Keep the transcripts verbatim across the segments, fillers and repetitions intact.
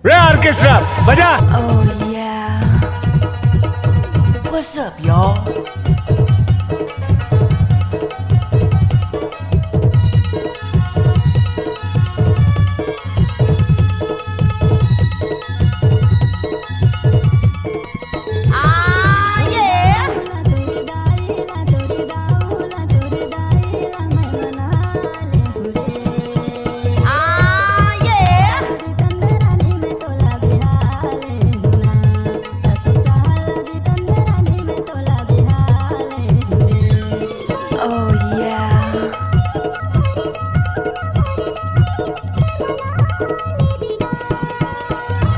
रे ऑर्केस्ट्रा, बजा। Oh yeah. What's up, y'all? Oh yeah.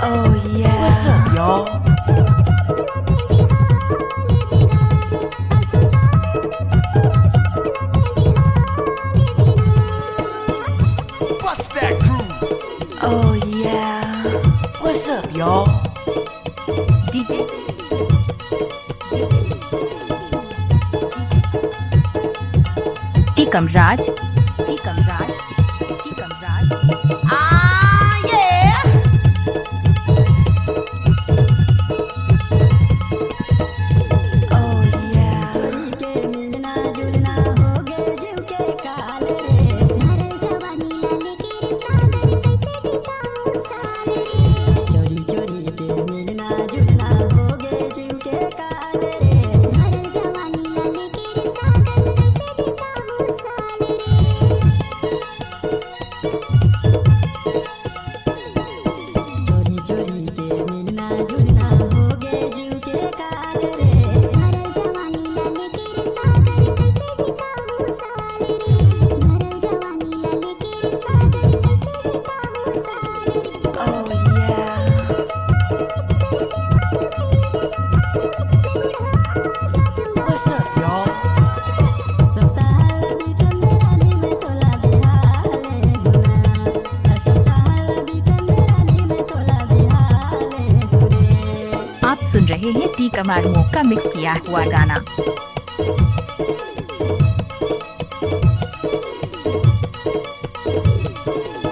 Oh yeah. What's up, y'all? Bust that groove. Oh yeah. What's up, y'all? D J T Kamraj, T Kamraj, T Kamraj. Ah, yeah. Oh yeah. चोरी के मिलना जुलना हो गे जीव के काल रे। भरल जवानी ला लेके रे सागर, कैसे बिताऊं साल रे। चोरी चोरी के मिलना जुलना हो गे जीव के काल रे। भरल जवानी ला लेके रे सागर, कैसे बिताऊं साल रे। चोरी चोरी के मिलना जुलना हो गे जीव के काल रे। भरल जवानी ला लेके रे सागर, कैसे बिताऊं साल रे। भरल जवानी ला लेके रे सागर, कैसे बिताऊं साल रे। Oh yeah. What's up, y'all? आप सुन रहे हैं टी कमार मो का मिक्स किया हुआ गाना।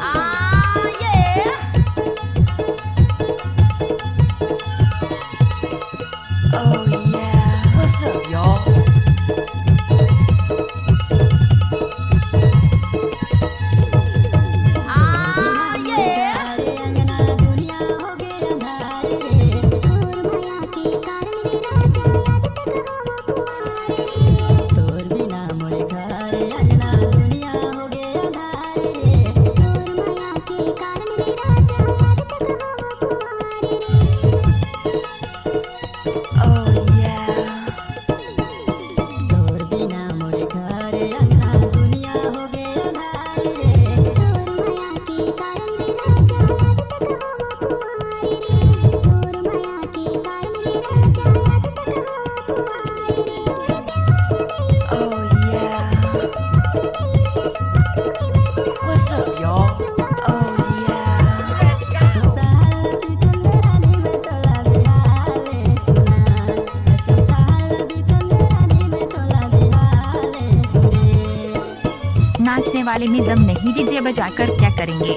Ah, yeah. Oh yeah. What's up, y'all? Ah, yeah. तोर बिना मोर घर अंगना दुनिया हो गे अंधार रे। तोर माया के कारण रे राजा आज तक हम कुंवार रे। Oh yeah. तोर बिना मोर घर अंगना दुनिया हो गे अंधार रे। तोर माया के कारण रे राजा आज तक हम कुंवार रे। तोर माया के कारण रे राजा आज तक हम कुंवार रे। Oh yeah. What's up, y'all? Oh yeah. नाचने वाले में दम नहीं, डीजे बजाकर क्या करेंगे?